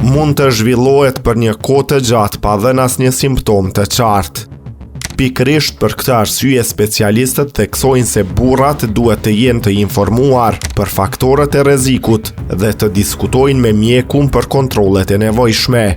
Mund të zhvillohet për një kohë të gjatë pa dhënë asnjë simptomë të qartë. Pikërisht për këtë arsye specialistët theksojnë se burrat duhet të jenë të informuar për faktorët e rrezikut dhe të diskutojnë me mjekun për kontrollet e nevojshme.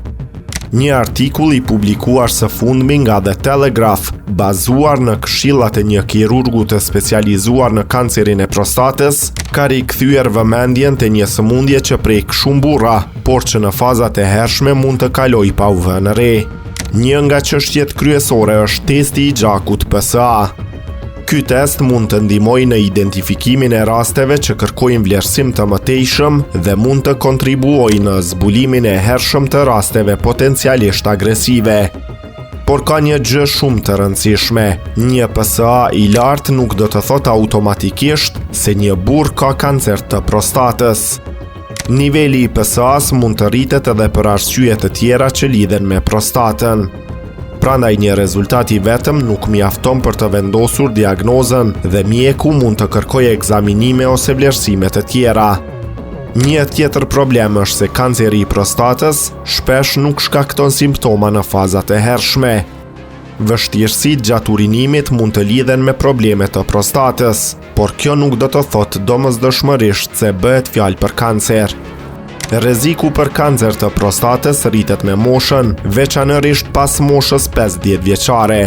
Një artikull i publikuar së fundmi nga The Telegraph, bazuar në këshillat e një kirurgu të specializuar në kancerin e prostatës, ka rikthyer vëmendjen te një sëmundje që prek shumë burra, por që në fazat e hershme mund të kalojë pa u vënë re. Një nga çështjet kryesore është testi i gjakut PSA. Ky test mund të ndihmojë në identifikimin e rasteve që kërkojnë vlerësim të mëtejshëm dhe mund të kontribuojë në zbulimin e hershëm të rasteve potencialisht agresive. Por ka një gjë shumë të rëndësishme, një PSA i lartë nuk do të thotë automatikisht se një burrë ka kancer të prostatës. Niveli i PSA-s mund të rritet edhe për arsye të tjera që lidhen me prostatën. Prandaj një rezultat i vetëm nuk mjafton për të vendosur diagnozën dhe mjeku mund të kërkojë ekzaminime ose vlerësime të tjera. Një tjetër problem është se kanceri i prostatës shpesh nuk shkakton simptoma në fazat e hershme. Vështirësitë gjatë urinimit mund të lidhen me probleme të prostatës, por kjo nuk do të thotë domosdoshmërisht se bëhet fjalë për kancer. Rreziku për kancer të prostatës rritet me moshën, veçanërisht pas moshës 50 vjeçare.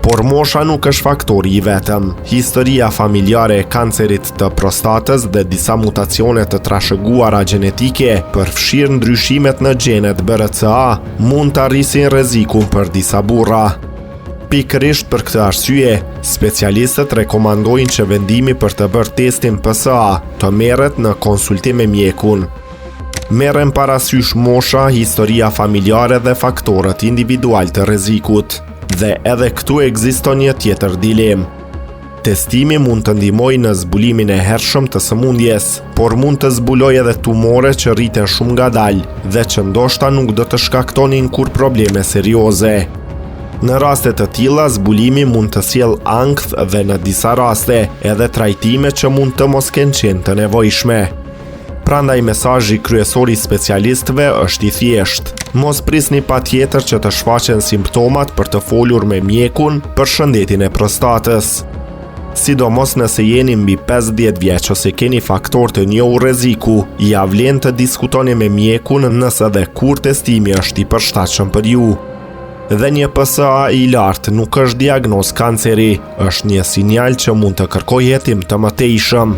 Por mosha nuk është faktori i vetëm. Historia familjare e kancerit të prostatës dhe disa mutacione të trashëguara gjenetike, përfshirë ndryshimet në gjenet BRCA, mund ta rrisin rrezikun për disa burra. Pikërisht për këtë arsye, specialistët rekomandojnë që vendimi për të bërë testin PSA të merret në konsultim me mjekun. Merren parasysh mosha, historia familjare dhe faktorët individualë të rrezikut. Dhe edhe këtu ekziston një tjetër dilemë. Testimi mund të ndihmojë në zbulimin e hershëm të sëmundjes, por mund të zbulojë edhe tumore që rriten shumë ngadalë dhe që ndoshta nuk do të shkaktonin kurrë probleme serioze. Në raste të tilla, zbulimi mund të sjellë ankth dhe në disa raste edhe trajtime që mund të mos kenë qenë të nevojshme. Prandaj mesazhi kryesor i specialistëve është i thjeshtë. Mos prisni patjetër që të shfaqen simptomat për të folur me mjekun për shëndetin e prostatës. Sidomos nëse jeni mbi 50 vjeç ose keni faktorë të njohur rreziku, ia vlen të diskutoni me mjekun nëse dhe kur testimi është i përshtatshëm për ju. Dhe një PSA i lartë nuk është diagnozë kanceri, është një sinjal që mund të kërkojë hetim të mëtejshëm.